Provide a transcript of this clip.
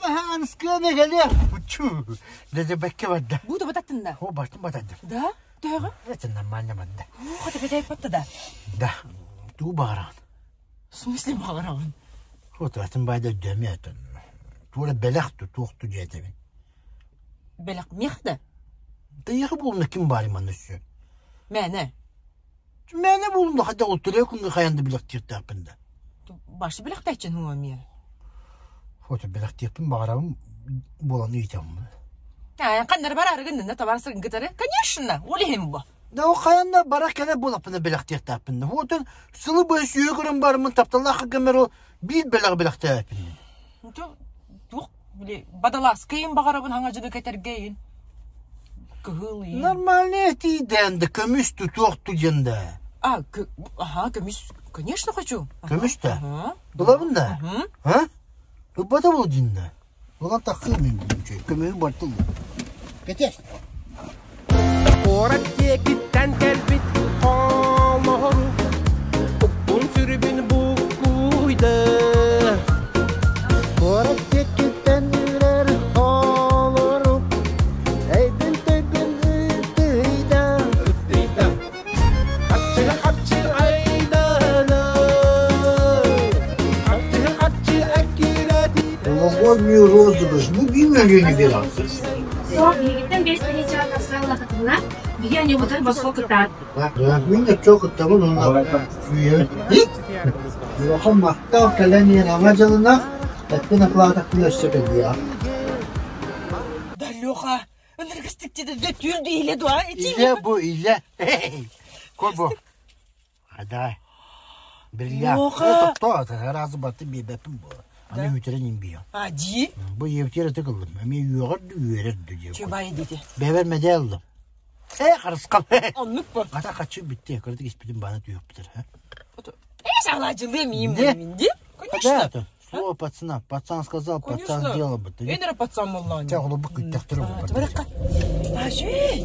Маһаанскыа кэлиэ. Учу. Дедебекке барда. Буду бататтын да? О, бартын батадым. Да? Төһөҕө? Это нормально барда. Ух, это бэтэй батта да. Да. Туу баҕараҕын. В смысле баҕараҕын? Вот атын байда өйдөмө атын. Туора бэлэх ту туох ту диэтэбин. Бэлэх мех да? Тыйыхы буолна ким баар манна өссө? Мээнэ. Мээнэ буолунда хотя утырыа күҥҥэ хайан да билэхтиэхтээхпин да. Башы билэхтээччин хуҥа эмиэ. Фото билэхтиэхпин баҕарабын буолан ыйытаммын. Ханнары бараары гыннына табаарыстаргын кытары? Конечно, ол иһин бу. Да ол хайан да бара кэлэ буолаппына билэхтиэхтээхпин да. Отон сылы быһа сүүһэ көрөн барыммын тапталлаах кэргэммэр ол биир бэлэҕи билэхтээбэппин. Туох били бадалааскайын баҕарабын хаҥа дьылы кэтэргэйин. Кыһыл иин. Нормальный этиидэн да көмүс тутуох диэн да. А, ага, көмүс, конечно хочу. Көмүс да? Ылабын да? А? Ылбата бол дин да. Ылан таххыы мин көмүһү бартыл. Кэтес. Куорат диэкиттэн кэлбит хоолоһору укпун сүрүбүн буккуйда. Куорат диэкиттэн үрэр хоолору өйбүн төйбүн ыытыйда. Ыттыйда. Харчыга харчы айдана. Харчыга харчы эккирэтиде. Новогодний розыгрыш. Бу биир берасыз. Суох, биһигиттэн 5 тыһыынчаҕа тахса ыллахытына, биһи аньыыбытын босхо кытаат. Мин оччо кыттабын уонна күүһүм. Улахан махтал кэлэн иһэн Аҥа дьылына эппин акылаатахпына өссө кэлиэҕэ. Да, Леха, ыныргыстык деді түүл иле дуа Илэ бу илэ. Кобу. Хада. Биллэ. Леха. Тохтоо, разы баты биэрбэппин бу. Аны үүтэрин имбиyo. А, дии? Бу евтер ытык ыллым. Эми үөҕэр ду үөрэр ду диye. Чубай дети. Бэбэр медэ ыллым. Э, харысхал. Оннук бу. Ата хачы битти. Кырдык испитин баана түйөкпүтэр. Э, саҕалаачылыы миим минди. Конечно. Слово пацана. Пацан сказал, пацан сделал бы. Энера пацан моллаани. Ча холобук күттөхтөрө бу. Баракка. Ажи.